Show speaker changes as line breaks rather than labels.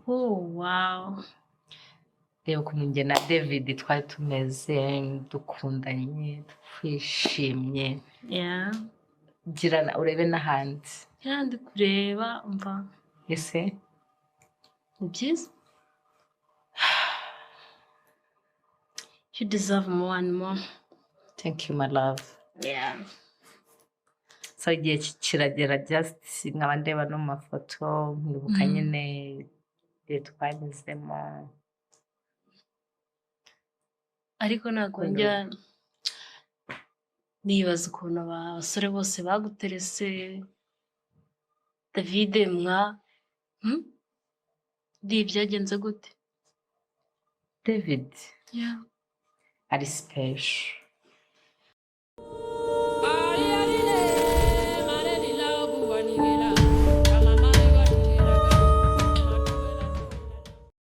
Oh wow.
Reba ukuntu njye na David twari tumeze, dukundanye, twishimye. Gira urebe n'ahandi.
Yeah, ndi kureba, umva.
Ese?
Ni byiza. You deserve more and more.
Thank you, my love. So igihe kiragera, just nkaba ndeba no mu mafoto, nkibuka nyine ibihe twanyuzemo.
Ariko ntabwo njya nibaza ukuntu abasore bose baguterese, David mwa, Di, byagenze gute?
David
Yeah.
ari special.